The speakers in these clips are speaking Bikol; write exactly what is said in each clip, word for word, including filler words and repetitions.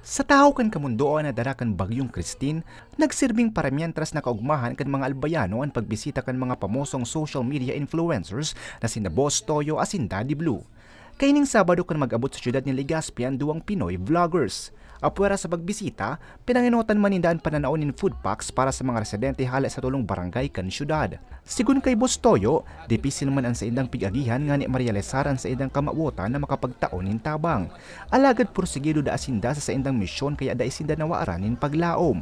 Sa tahaw kan kamundoan na dara kan Bagyong Christine, nagsirbing paramientras na kaugmahan kan mga Albayano an pagbisita kan mga pamosong social media influencers na sina Boss Toyo asin Daddy Blue. Kaining Sabado kan mag-abot sa siyudad nin Legazpi an duwang Pinoy vloggers. Apwera sa pagbisita, pinangenotan man ninda an pananaon nin food packs para sa mga residente hale sa tolong barangay kan siyudad. Sigon kay Boss Toyo, dipisil man an saindang pig-agihan ngani marealisar an saindang kamawotan na makapagtao nin tabang. Alagad porsigido daa sinda sa saindang misyon kaya dai sinda nawaran nin paglaom.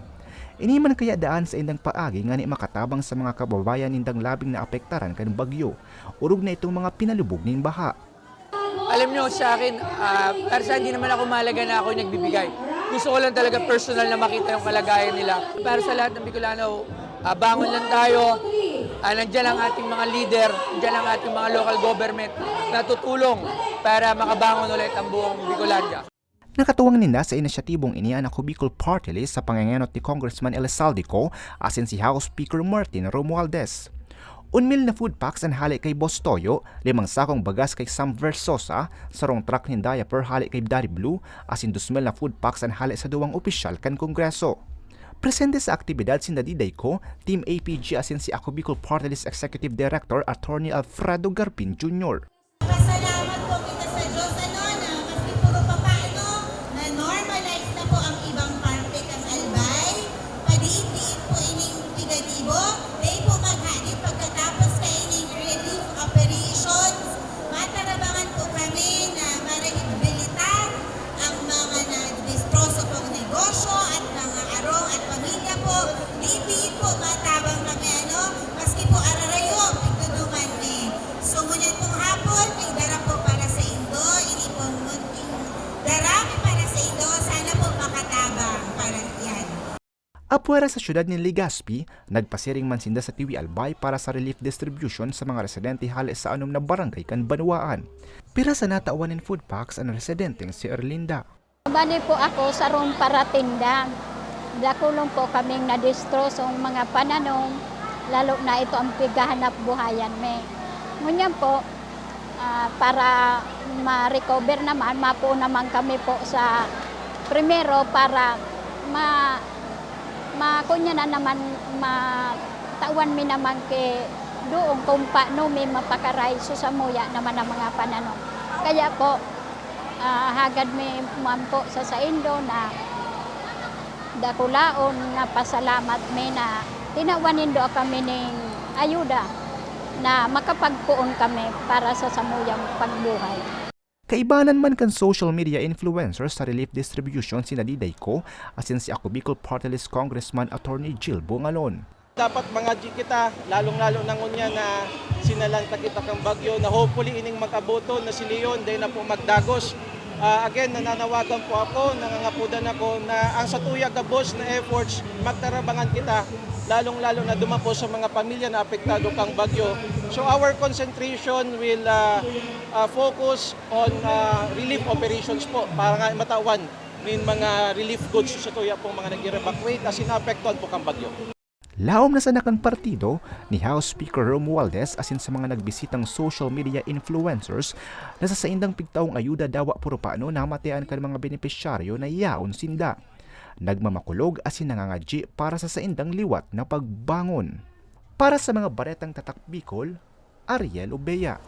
Ini man kaya daa an saindang paagi ngani makatabang sa mga kababayan nindang labing naapektaran kan bagyo, orog na itong mga pinalubog nin baha. Alam nyo, sa akin, ah, para sa hindi naman ako mahalaga na ako yung nagbibigay. Gusto ko lang talaga personal na makita yung kalagayan nila. Para sa lahat ng Bicolano, ah, bangon lang tayo. Ah, nandyan ang ating mga leader, nandyan ang ating mga local government na tutulong para makabangon ulit ang buong Bicolandia. Nakatuwang ninda sa inisyatibong ini an Ako Bicol Party List sa pangengenot ni Congressman Elizalde Co asin si House Speaker Martin Romualdez. Un mil na food packs an hale kay Boss Toyo, limang sakong bagas kay Sam Versosa, sarong truck nin diaper hale kay Daddy Blue, asin dos mil na food packs an hale sa duwang opisyal kan Kongreso. Presente sa aktibidad sinda Diday Co, Team A P G asin si Ako Bicol Party List Executive Director Attorney Alfredo Garpin Junior. Pasalamat po kita sa Diyos, ano, na maski puro papaano, na-normalize na po ang ibang parte kan Albay. Padiit-diit po ining pigadibo. Dai po maghadit pagkatapos kaining relief operations. Matarabangan po kami na marehabilitar ang mga nadistroso pong negosyo at mga arong at pamilya po. Diit-diit po matabang kami, ano, maski po ararayo, pigtudungan mi. So, ngunyan pong hapon, may dara po para sa indo. Ini pong munting dara mi para sa indo. Sana po makatabang para yan. Apwera sa siyudad nin Legazpi, nagpasiring man sinda sa Tiwi Albay para sa relief distribution sa mga residente hale sa anom na barangay kan banwaan. Pira sa natawan nin food packs an residenteng si Erlinda. Bali po ako, sarong paratinda. Dakulon po kaming nadistrosong mga pananom, lalo na ito ang pighahanap buhayan mi. Ngunyan po, ah, para ma-recover naman, mapuon naman kami po sa primero para ma-, ma-, kunya na naman, matawan mi naman ki doon kung paano mi mapakaray, so samuya naman ang mga pananom. Kaya po, ah, hagad mi man po sa saindo na dakulaon na pasalamat mi na tinawan nindo kami ning ayuda na makapagpoon kami para sa samuyang pagbuhay. Kaibanan man kan social media influencers sa relief distribution sina Diday Co asin si Ako Bicol Party List Congressman Attorney Jill Bongalon. Dapat mangadyi kita, lalong-lalo na ngunyan na sinalanta kita kan bagyo, na hopefully ining mag-aboton na si Leon, dai na po magdagos. Ah, again, nananawagan po ako, nangangapodan ako na ang satuya gabos na efforts, magtarabangan kita, lalong-lalo na duman po sa mga pamilya na apektado kang bagyo. So our concentration will, ah, ah, focus on, ah, relief operations po para nga matawan nin mga relief goods sa tuya pong mga nag-evacuate asin naapektuhan po kang bagyo. Laom na sana kan partido ni House Speaker Romualdez asin sa mga nagbisitang social media influencers na sa saindang pigtaong ayuda dawa puro paano namatian kan mga benepisyaryo na yaon sinda. Nagmamakulog asin nangangadyi para sa saindang liwat na pagbangon. Para sa mga baretang Tatak Bicol, Ariel Obeya.